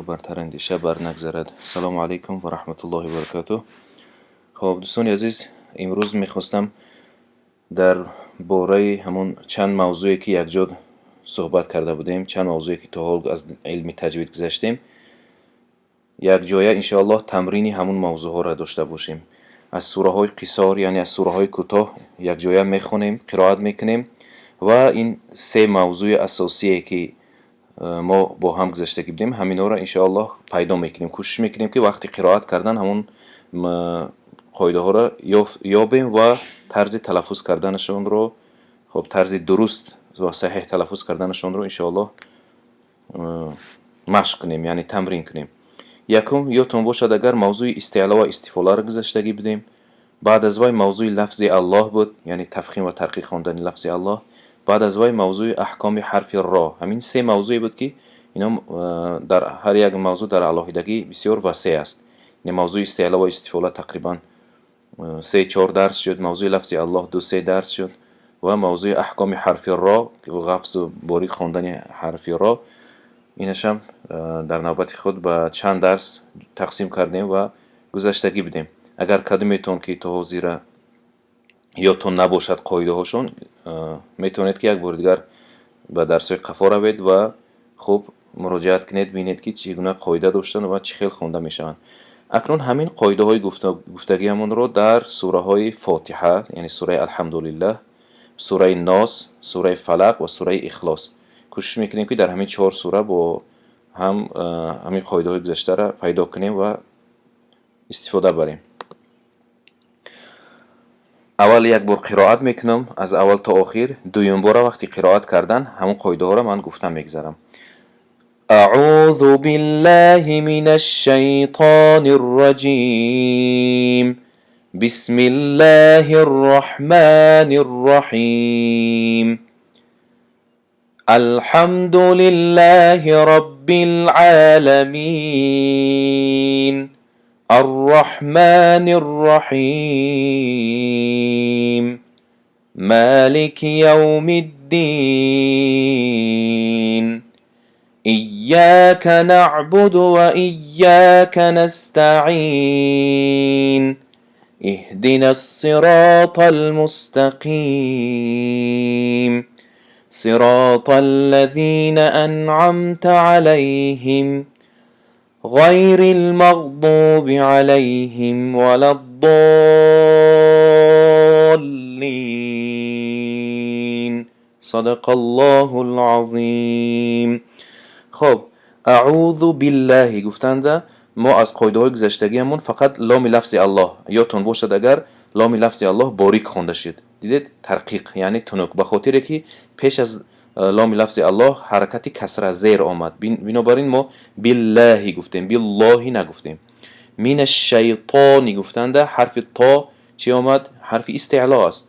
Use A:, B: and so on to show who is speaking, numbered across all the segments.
A: Бартар андеша барнагзарад. Салому алайкум ва раҳматуллоҳи ва баракатуҳ. Хоб, дӯстони азиз, имрӯз мехостам дар бораи ҳамон чанд мавзӯе, ки якҷо суҳбат карда будем, чанд мавзӯе, ки то ҳол аз илми таҷвид гузаштем, якҷоя иншоаллоҳ тамрини ҳамун мавзӯъҳоро дошта бошем. Аз сураҳои қисор, яъне аз сураҳои кӯтоҳ якҷоя мехонем, қироат мекунем ва ин се мавзӯи асосие, ки мо бо ҳам гузаштагӣ будем, ҳаминҳоро иншоаллоҳ пайдо мекунем. Кӯшиш мекунем, ки вақти қироат кардан ҳамун қоидаҳоро ёбем ва тарзи талаффуз карданашонро, хоб, тарзи дуруст ва саҳеҳ талаффуз карданашонро иншоаллоҳ машқ кунем, яъне тамрин кунем. Якум, ёдтон бошад агар, мавзӯи истеъло ва истифоларо гузаштагӣ будем. Баъд аз вай мавзӯи лафзи Аллоҳ буд, яъне тафхим ва тарқиқ хондани лафзи Аллоҳ. Баъд аз вай мавзӯи аҳкоми ҳарфи ро. Ҳамин се мавзӯе буд, ки ино дар ҳар як мавзӯъ дар алоҳидагӣ бисёр васеъ аст. Яъне мавзӯи истеъло ва истифола тақрибан се-чор дарс шуд, мавзӯи лафзи Аллоҳ ду-се дарс шуд ва мавзӯи аҳкоми ҳарфи ро, ғафзу борик хондани ҳарфи ро, инашам дар навбати худ ба чанд дарс тақсим кардем ва гузаштагӣ будем. Агар кадометон ки то ҳозира ёдтон набошад қоидаҳошон, метавонед, ки як бори дигар ба дарсҳои қафо равед ва хуб муроҷиат кунед, бинед, ки чӣ гуна қоида доштанд ва чӣ хел хонда мешаванд. Акнун ҳамин қоидаҳои гуфтагиамонро дар сураҳои Фотиҳа, яъне сураи Алҳамдулиллаҳ, сураи Нос, сураи Фалақ ва сураи Ихлос кӯшиш мекунем, ки дар ҳамин чор сура бо ҳам ҳамин қоидаҳои гузаштаро пайдо кунем ва истифода барем. Аввал як бор қироат мекунам аз аввал то охир, дуюмбора вақти қироат кардан ҳамон қоидаҳоро ман гуфта мегзарам. أعوذ بالله من الشيطان الرجيم. بسم الله الرحمن الرحيم. الحمد لله رب العالمين. الرحمن الرحيم. مالك يوم الدين. إياك نعبد وإياك نستعين. اهدنا الصراط المستقيم. صراط الذين أنعمت عليهم غير المغضوب عليهم ولا الضالين. صدق الله العظيم. خب، أعوذ بالله гуфтанда мо аз қоидаҳои гузаштагиамон фақат ломи лафзи Аллоҳ, ёдтон бошад агар, ломи лафзи Аллоҳ борик хонда шуд. Дидед, тарқиқ, яъне тунук, ба хотире ки пеш аз ломи лафзи Аллоҳ ҳаракати касра, зер омад. Бинобар ин мо биллаҳи гуфтем, биллоҳи нагуфтем. من الشيطان гуфтанда ҳарфи то чӣ омад? Ҳарфи истеъло аст.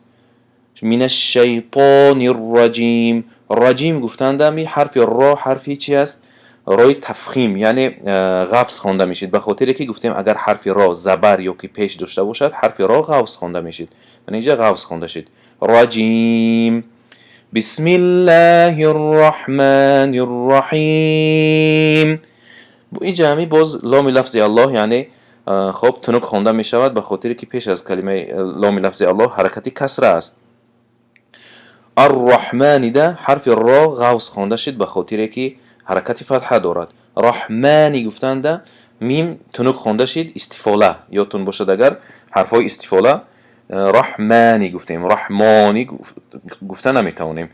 A: من الشيطان الرجيم. رجيم гуфтанда ми ҳарфи ро ҳарфи чи аст? Рои тафхим, яъне ғафз хонда мешид, ба хотире ки гуфтем, агар ҳарфи ро забар ё ки пеш дошта бошад, ҳарфи ро ғафз хонда мешид. Инҷа ғафз хонда шид. رجيم. بسم الله الرحمن الرحيم. Инҷа ҳами боз ломи лафзи Аллоҳ, яъне хоб, тунук хонда мешавад, ба хотире ки пеш аз калимаи ломи лафзи Аллоҳ ҳаракати касра аст. الرحمن да ҳарфи ро ғафз хонда шид, ба хотире ки ҳаракати фатҳа дорад. رحمن гуфтанда мим тунук хонда шид, истифола. Ёдтон бошад агар, ҳарфҳои истифола, رحمن гуфтем, раҳмонӣ гуфта наметавонем.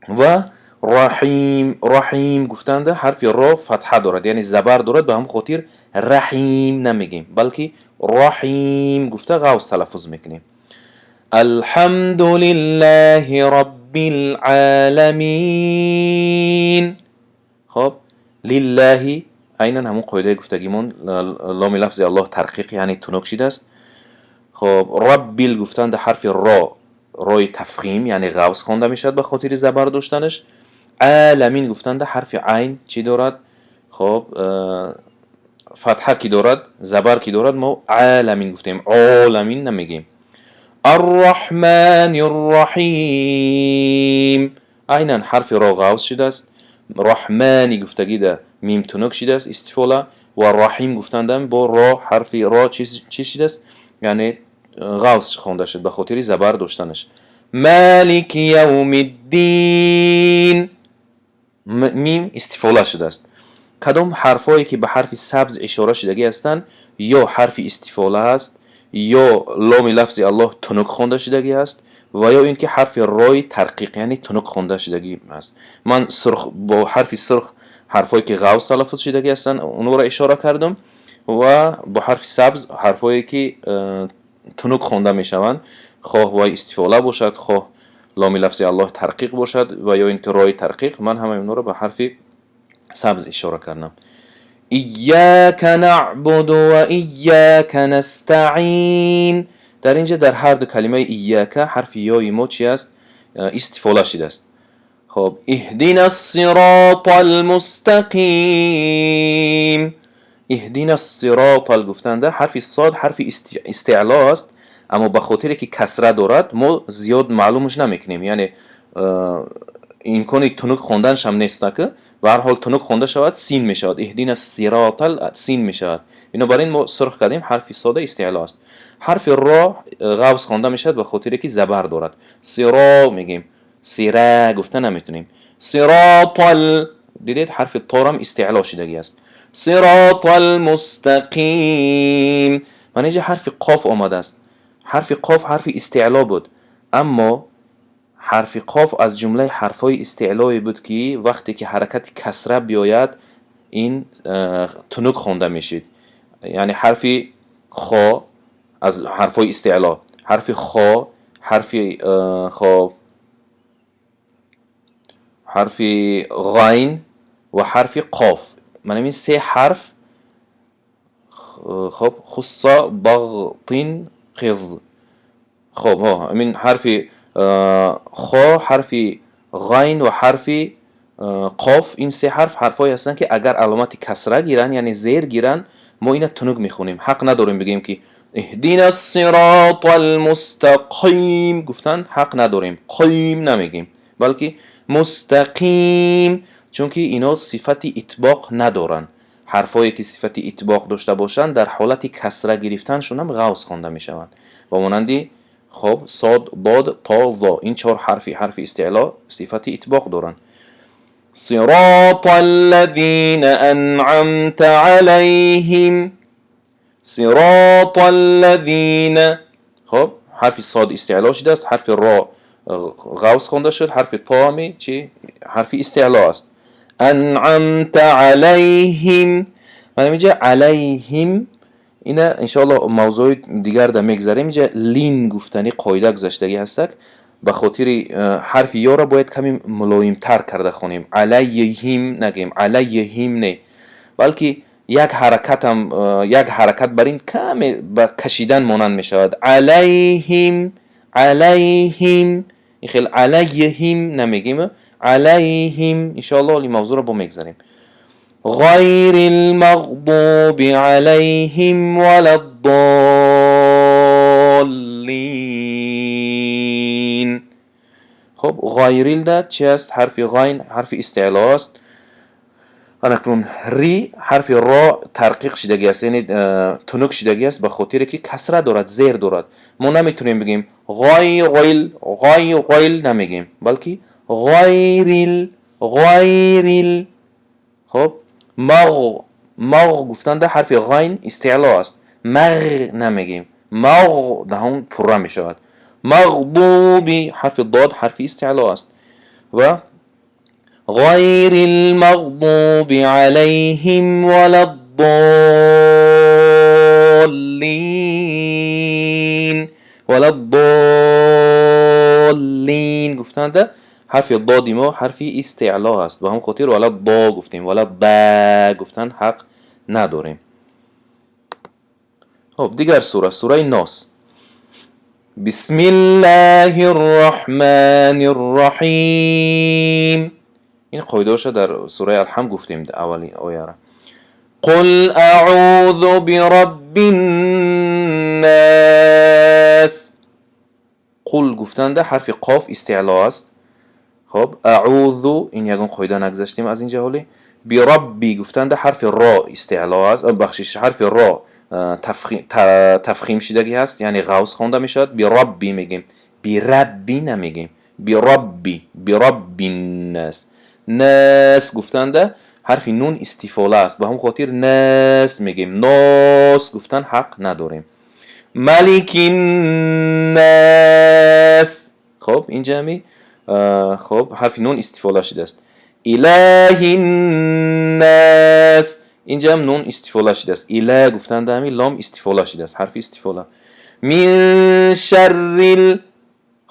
A: Ва رحيم، رحيم гуфтанда ҳарфи ро фатҳа дорад, яъне забар дорад. Ба ҳамон хотир раҳим намегем, балки раҳим гуфта ғафз талаффуз мекунем. الحمد لله رب العالمين. Хоб, لله айнан ҳамон қоидаи гуфтагимон, ломи лафзи Аллоҳ тарқиқ, яъне тунук шидааст. Хоб, رب ال гуфтанда ҳарфи ро рои тафхим, яъне ғафз хонда мешавад, ба хотири забар доштанаш. عالمين гуфтанда ҳарфи айн чӣ дорад? Хоб, фатҳа ки дорад, забар ки дорад, мо عالمين гуфтем, оламин намегем. الرحمن الرحيم, айнан ҳарфи ро ғафз шудааст. Раҳмани гуфтагида мим тунук шидааст, истифола, ва Раҳим гуфтандам бо ро, ҳарфи ро чӣ шидааст? Яъне ғавс хонда шуд ба хотири забар доштанаш. Малики явмиддин, мим истифола шудааст. Кадом ҳарфҳое ки ба ҳарфи сабз ишора шудагӣ ҳастанд, ё ҳарфи истифола аст, ё ломи лафзи Аллоҳ тунук хонда шудагӣ аст, ва ё ин ки ҳарфи рои тарқиқ, яъне тунук хонда шудагӣ аст. Ман сурх, бо ҳарфи сурх ҳарфҳое ки ғавс талаффуз шудагӣ ҳастанд, онҳоро ишора кардам, ва бо ҳарфи сабз ҳарфҳое ки тунук хонда мешаванд, хоҳ вай истифола бошад, хоҳ ломи лафзи Аллоҳ тарқиқ бошад, ва ё ин ки рои тарқиқ, ман ҳамаи онҳоро ба ҳарфи сабз ишора кардам. Ияка наъбуду ва ияка настаъин. Дар инҷа дар ҳар ду калимаи ияка ҳарфи ёи мо чи аст? Истифола шудааст. Хоб, иҳдина ссиротал мустақим. Иҳдина ссиротал гуфтанда ҳарфи сод ҳарфи истеъло аст, аммо ба хотире ки касра дорад, мо зиёд маълумаш намекунем, яъне имкони тунук хонданашам нест, ки ба ҳар ҳол тунук хонда шавад, син мешавад. Иҳдина ссиротал син мешавад. Бинобар ин мо сурх кардем, ҳарфи сода истеъло аст. Ҳарфи ро ғавс хонда мешавад ба хотире ки забар дорад. Сиро мегем, сира гуфта наметунем. Сиротал, дидед, ҳарфи торам истеъло шудагӣ аст. Сиротал мустақим. Ман инҷа ҳарфи қоф омадааст. Ҳарфи қоф ҳарфи истеъло буд, аммо ҳарфи қоф аз ҷумлаи ҳарфҳои истеълое буд, ки вақте ки ҳаракати касра биёяд, ин тунук хонда мешид. Яъне ҳарфи хо аз ҳарфҳои истеъло, ҳарфи хо, ҳарфи хоб, ҳарфи ғайн ва ҳарфи қоф, мана ин се ҳарф. Хоб, хусса дағтин қиз. Хоб, ҳамин ҳарфи хо, ҳарфи ғайн ва ҳарфи қоф, ин се ҳарф ҳарфҳое ҳастанд, ки агар аломати касра гиранд, яъне зер гиранд, мо ина тунук мехонем. Ҳақ надорем бигӯем, ки иҳдина ссиротал мустақим гуфтан ҳақ надорем, қим намегем, балки мустақим, чунки ино сифати итбоқ надоранд. Ҳарфҳое ки сифати итбоқ дошта бошанд, дар ҳолати касра гирифтаншонам ғавс хонда мешаванд, ба монанди, хоб, сод, дод, то, зо. Ин чор ҳарфи истеъло сифати итбоқ доранд. Сирота аллазина анъамта алайҳим. Сирота аллазина. Хоб, ҳарфи сод истеъло шудааст, ҳарфи ро ғавс хонда шуд, ҳарфи тоами чи ҳарфи истеъло аст. Анъамта алайҳим. Ман инҷа алайҳим, ина иншоалло мавзӯи дигарда мегзарем. Инҷа лин гуфтани қоида гузаштагӣ ҳастак, ба хотири ҳарфи ёро бояд каме мулоимтар карда хонем. Алайҳим нагем, алайҳим не, балки як ҳаракатам, як ҳаракат бар ин каме ба кашидан монанд мешавад. Алайҳим, алайҳим, ин хел алайҳим намегем, алайҳим. Иншоалло ин мавзӯъро бо мегзарем. Ғайри лмағдуби алайҳим валаддоллин. Хоб, ғайрилда чи аст? Ҳарфи ғайн ҳарфи истеъло аст. Анакнун ри, ҳарфи ро тарқиқ шудагӣ аст, яъне тунук шудагӣ аст, ба хотире ки касра дорад, зер дорад. Мо наметавонем бигӯем ғайрил, ғайрил намегем, балки ғайрил, ғайрил. Хоб, мағ, мағ гуфтанда ҳарфи ғайн истеъло аст, мағ намегем, мағ даҳон пурра мешавад. Мағдуби, ҳарфи дод ҳарфи истеъло аст. Ва ғайри лмағдуби алайҳим валаддоллин. Валаддоллин гуфтанда ҳарфи доди мо ҳарфи истеъло аст, ба ҳамон хотир вала до гуфтем, вала да гуфтан ҳақ надорем. Хоб, дигар сура, сураи Нос. Бисмиллаҳи рраҳмани рраҳим. Ин қоидаоша дар сураи Алҳамд гуфтем, аввали ояра. Қул аъузу бирабби ннас. Қул гуфтанда ҳарфи қоф истеъло аст. Хоб, аъузу, ин ягон қоида нагузаштем аз инҷа ҳоле. Бирабби гуфтанда ҳарфи ро истеъло аст, бахшиш, ҳарфи ро тафхим шидагӣ ҳаст, яъне ғавз хонда мешавад. Бирабби мегем, бирабби намегем. Бирабби, бираббиннас. Нас гуфтанда ҳарфи нун истифола аст, ба ҳамон хотир нас мегем, нос гуфтан ҳақ надорем. Маликиннас. Хоб, инҷа ами, хоб, ҳарфи нун истифола шудааст. Илаҳиннас, инҷа ҳам нун истифола шудааст. Ила гуфтанда ами лом истифола шудааст, ҳарфи истифола. Мин шаррил.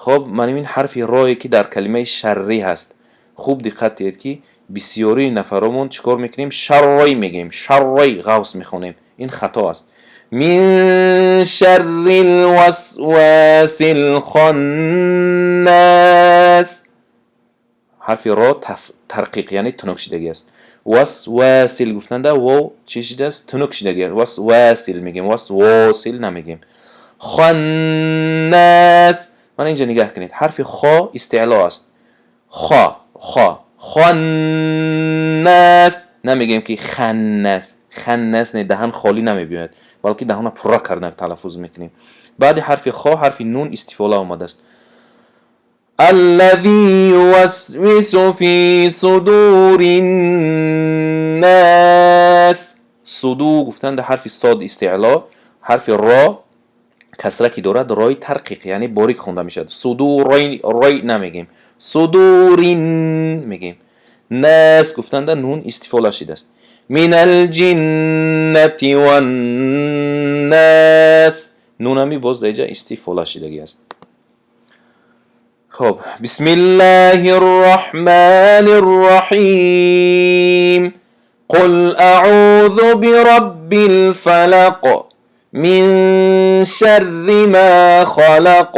A: Хоб, ман ин ҳарфи рое ки дар калимаи шаррӣ ҳаст, хуб диққат диҳед, ки бисёрии нафаромон чӣ кор мекунем? Шаррой мегем, шаррой ғавс мехонем, ин хато аст. Мин шаррил васвасил ханнас, ҳарфи ро тарқиқ, яъне тунук шидагӣ аст. Васвасил гуфтанда вов чӣ шидааст? Тунук шидагӣ аст. Васвасил мегем, васвосил намегем. Ханнас, мана инҷа нигаҳ кунед, ҳарфи хо истеъло аст. Хо, хо, ханнас намегем, ки ханнас, ханнас не, даҳан холӣ намебиёяд, балки даҳона пурра карда талаффуз мекунем. Баъди ҳарфи хо ҳарфи нун истифола омадааст. Аллази ювасвису фи судуриннас. Суду гуфтанда ҳарфи сод истеъло, ҳарфи ро касра ки дорад, рои тарқиқ, яъне борик хонда мешавад. Судурой, рой намегем, судурин мегем. Нас гуфтанда нун истифола шудааст. Минал ҷиннати ваннас, нунами боз дар инҷа истифола шудагӣ аст. Хоб, бисмиллаҳи рраҳмани рраҳим. Қул аъузу бираббил фалақ, мин шарри ма халақ,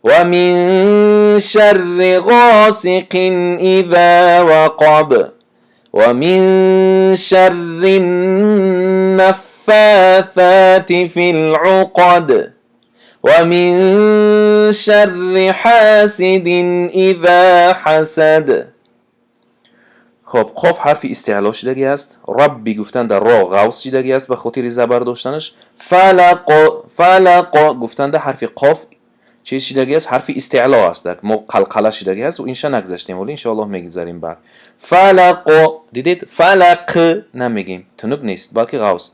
A: ва мин шарри ғосиқин иза вақаб, ва мин шарри наффасати фил уқад, ва мин шарри ҳасидин иза ҳасад. Хоб, қоф ҳарфи истеъло шудагӣ аст. Рабби гуфтанда ро ғавс шудагӣ аст ба хотири забар доштанаш. Фалақ, фалақ гуфтанда ҳарфи қоф чиз шудагӣ аст? Ҳарфи истеъло аст, мо қалқала шудагӣ аст, инша нагузаштем, вале иншоаллоҳ мегузарем баъд. Фалақ, дидед, фалақ намегем, тунук нест, балки ғавс.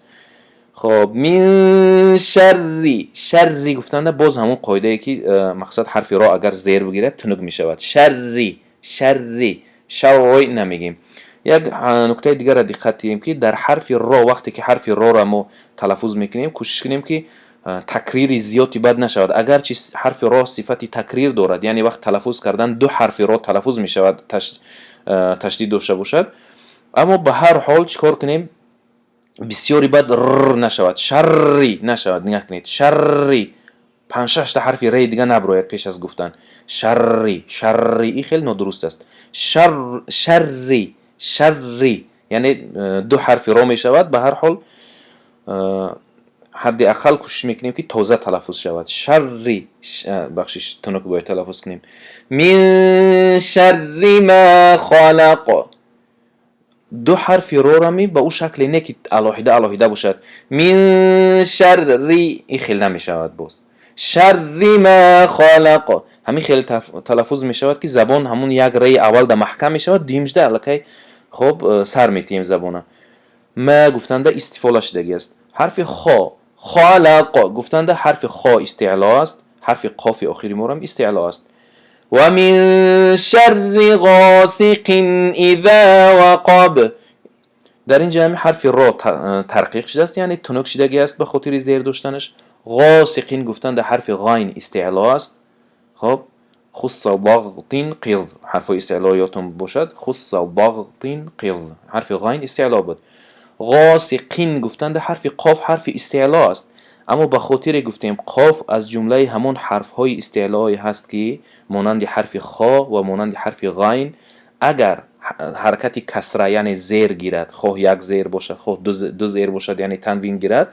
A: Хоб, мин шарри, шарри гуфтанда боз ҳамон қоидае ки мақсад ҳарфи ро агар зер бигирад, тунук мешавад. Шарри, шарри, шаррой намегем. Як нуктаи дигарро диққат диҳем, ки дар ҳарфи ро, вақте ки ҳарфи рора мо талаффуз мекунем, кӯшиш кунем, ки такрири зиёди бад нашавад. Агарчи ҳарфи ро сифати такрир дорад, яъне вақт талаффуз кардан ду ҳарфи ро талаффуз мешавад, ташдид дошта бошад, аммо ба ҳар ҳол чӣ кор кунем? Бисёри бад р нашавад, шарри нашавад. Нигаҳ кунед, шарри, панҷшашта ҳарфи реи дига наброяд пеш аз гуфтан шарри, шарри, ин хеле нодуруст аст. Шарри, шарри, яъне ду ҳарфи ро мешавад. Ба ҳар ҳол ҳадди ақал кӯшиш мекунем, ки тоза талаффуз шавад. Шарри, бахшиш, тунук бояд талаффуз кунем. Мин шарри ма халақ, ду ҳарфи рорами ба ӯ шакле не, ки алоҳида алоҳида бошад. Мин шарри, ин хел намешавад. Боз шарри ма халақ ҳамин хел талаффуз мешавад, ки забон ҳамун як реи аввал да маҳкам мешавад, дуюмшда аллакай хоб сар метиҳем забона. Ма гуфтанда истифола шудагӣ аст. Ҳарфи хо, халақ гуфтанда ҳарфи хо истеъло аст, ҳарфи қофи охири морам истеъло аст. Ва мин шарри ғосиқин иза вақаб, дар ин ҷа ҳами ҳарфи ро тарқиқ шудааст, яъне тунук шудагӣ аст ба хотири зер доштанаш. Ғосиқин гуфтанда ҳарфи ғайн истеъло аст. Хоб, хусса дағтин қиз, ҳарфҳои истеъло ёдтон бошад. Хусса дағтин қиз, ҳарфи ғайн истеъло буд. Ғосиқин гуфтанда ҳарфи қоф ҳарфи истеъло аст, аммо ба хотире гуфтем, қоф аз ҷумлаи ҳамон ҳарфҳои истеълое ҳаст, ки монанди ҳарфи хо ва монанди ҳарфи ғайн, агар ҳаракати касра, яъне зер гирад, хоҳ як зер бошад, хоҳ ду зер бошад, яъне танвин гирад,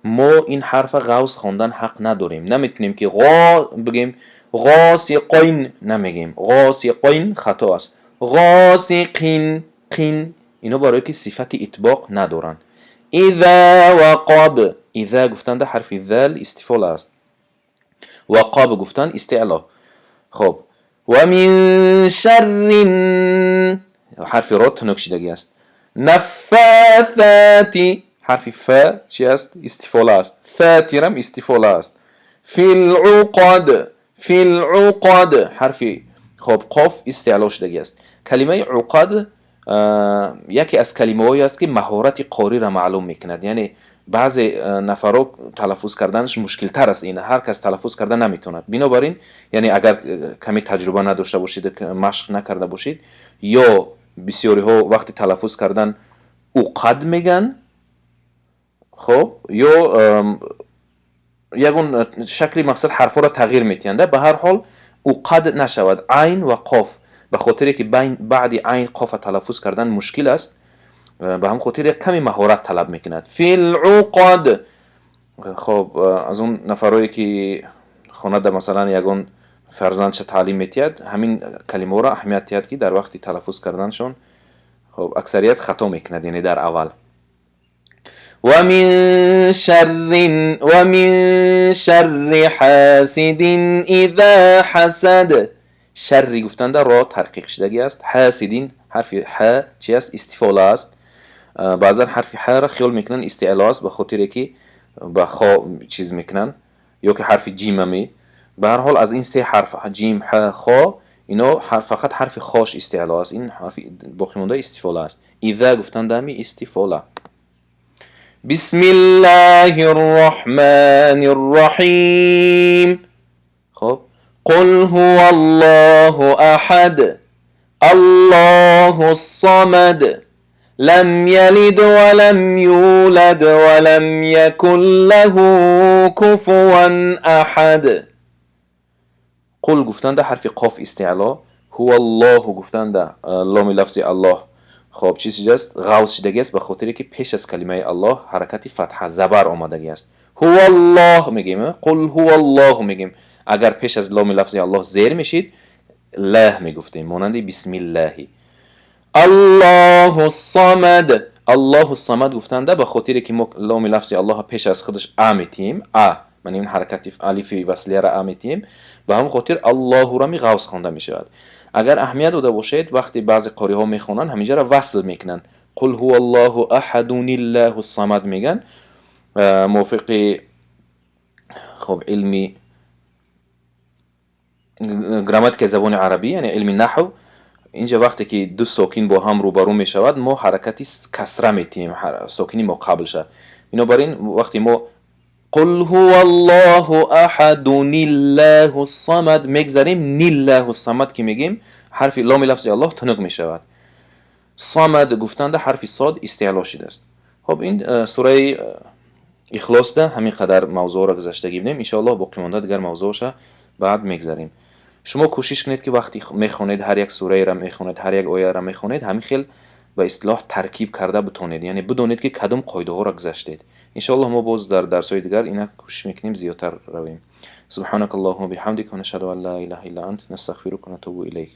A: мо ин ҳарфа ғавз хондан ҳақ надорем. Наметунем, ки ғо бигем. Ғосиқин намегем, ғосиқин хато аст. Ғосиқин, қин, ино барое ки сифати итбоқ надоранд. Иза вақаб, иза гуфтанда ҳарфи зал истифола аст, вақаб гуфтан истеъло. Хоб, ва мин шаррин, ҳарфи ро тунук шидагӣ аст. Наффасати, ҳарфи фа чи аст? Истифола аст. Фатирам истифола аст. Фил уқад, фил уқад, ҳарфи, хоб, қоф истеъло шудагӣ аст. Калимаи уқад яке аз калимаҳое аст, ки маҳорати қориро маълум мекунад, яъне баъзе нафарҳо талаффуз карданаш мушкилтар аст, ин ҳар кас талаффуз карда наметавонад. Бинобар ин, яъне агар каме таҷриба надошта бошед, машқ накарда бошед, ё бисёриҳо вақти талаффуз кардан уқад меган, хоб, ё ягон шакли, мақсад, ҳарфҳоро тағйир метиҳанд. Ба ҳар ҳол, уқад нашавад. Айн ва қоф, ба хотире ки баъди айн қофа талаффуз кардан мушкил аст, ба ҳамн хотир як каме маҳорат талаб мекунад. Фил уқад. Хоб, аз он нафарое ки хонада, масалан, ягон фарзандша таълим метиҳад, ҳамин калимаҳоро аҳамият диҳад, ки дар вақти талаффуз карданашон, хоб, аксарият хато мекунад, яъне дар аввал. Ва мин шаррин, ва мин шарри ҳасидин иза ҳасад. Шарри гуфтанда ро тарқиқ шудагӣ аст. Ҳасидин, ҳарфи ҳа чи аст? Истифола аст. Баъзан ҳарфи ҳаро хиёл мекунанд истеъло аст, ба хотире ки ба хо чиз мекунанд, ё ки ҳарфи ҷимами. Ба ҳар ҳол, аз ин се ҳарф, ҷим, ҳ, хо, ино фақат ҳарфи хош истеъло аст, ин ҳарфи боқимонда истифола аст. Иза гуфтандами истифола. Бисмиллаҳи рраҳмани рраҳим. Хоб, қул ҳува Аллоҳу аҳад, Аллоҳу ссамад, лам ялид валам юлад валам якун лаҳу куфуван аҳад. Қул гуфтанда ҳарфи қоф истеъло, ҳува Аллоҳу гуфтанда ломи лафзи Аллоҳ, хоб, чиз аст? Ғавз шидагӣ аст, ба хотире ки пеш аз калимаи Аллоҳ ҳаракати фатҳа, забар омадагӣ аст. Ҳува Аллоҳ мегем, қул ҳува Аллоҳ мегем. Агар пеш аз ломи лафзи Аллоҳ зер мешид, лаҳ мегуфтем, монанди бисмиллаҳи. Аллоҳу самад. Аллоҳу самад гуфтанда, ба хотире ки мо ломи лафзи Аллоҳ пеш аз худаш а метиҳем, а, ман ин ҳаракати алифи васлияро а метиҳем, ба ҳамон хотир Аллоҳурами ғавз хонда мешавад. Агар аҳамият дода бошед, вақте баъзе қориҳо мехонанд, ҳаминҷаро васл мекунанд, қул ҳува Аллоҳу аҳадуниллаҳу самад меган. Мувофиқи, хоб, илми грамматикаи забони арабӣ, яъне илми наҳв, инҷа вақте ки ду сокин бо ҳам рӯбарӯ мешавад, мо ҳаракати касра метиҳем сокини моқаблша. Бинобар ин, вақте мо қул ҳува Аллоҳу аҳадуниллаҳу самад мегзарем, ниллаҳу самад ки мегем, ҳарфи ломи лафзи Аллоҳ тунук мешавад. Самад гуфтанда ҳарфи сод истеъло шудааст. Хоб, ин сураи Ихлосда ҳамин қадар мавзӯъро гузаштагӣ бинем. Иншоаллоҳ, боқимонда дигар мавзӯъша баъд мегзарем. Шумо кӯшиш кунед, ки вақте мехонед, ҳар як сураеро мехонед, ҳар як ояро мехонед, ҳамин хел ба истилоҳ таркиб карда битонед, яъне бидонед, ки кадом қоидаҳоро гузаштед. Иншоаллоҳ, мо боз дар дарсҳои дигар ина кӯшиш мекунем, зиёдтар равем. Субҳанака Аллоҳума биҳамдика, ва нашҳаду ан ла илаҳа илла ант, настағфирука ва натубу илайк.